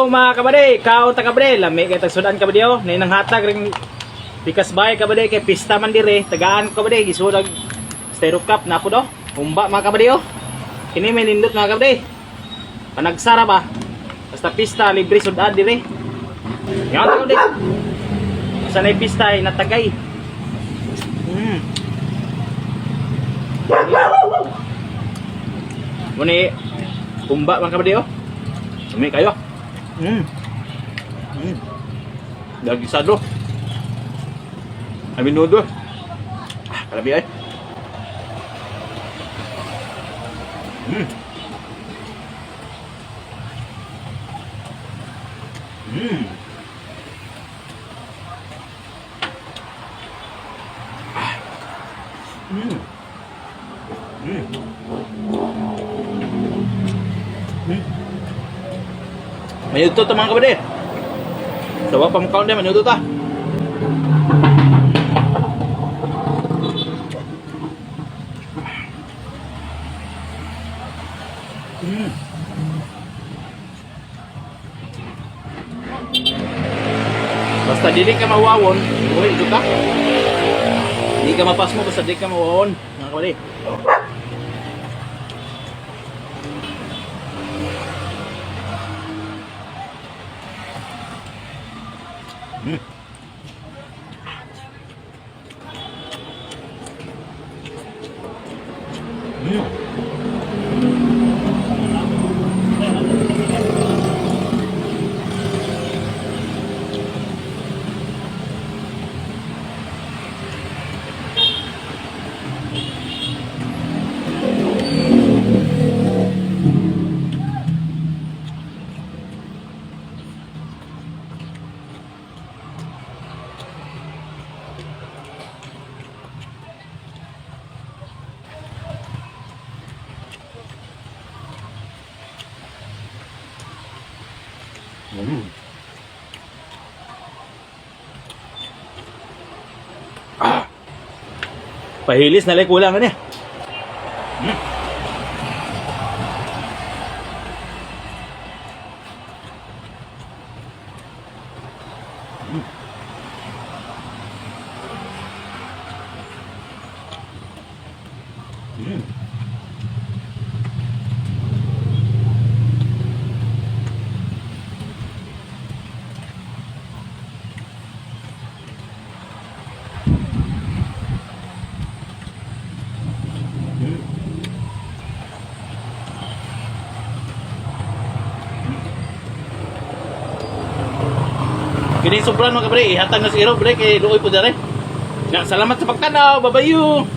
Hello, mga kabady, kaon ta, kabady, lami kay tagsudan, kabady, oh. Nay nang hatag ring pikas bay, kabady, kay pista man dire, tagaan ko, kabady, gisud og styro cup na ako do. Humba, mga kabady, oh. Kini may nindot, mga kabady. Panagsara ba? Basta pista, libre sudan dire. Yan ta, kabady. Sa nay pista ay natagay. Muni humba, mga kabady, oh. Lami kayo. Dagisado. Ay minudo. Ah, kalabi ay. Ah. Mayudto ta, mga kabady. Sawa pa mukha din, manyuto ta. Basta dili ka mawawon, uy, ito ka. Di ka mapasmo basta di ka mawawon, mga kabady. Ah. Pahilis na lang kulang na niya. Kini sobran, mga kabre, ihatag na si Iro, bre, kay luoy po dere. Salamat sa pagtanaw, babayu.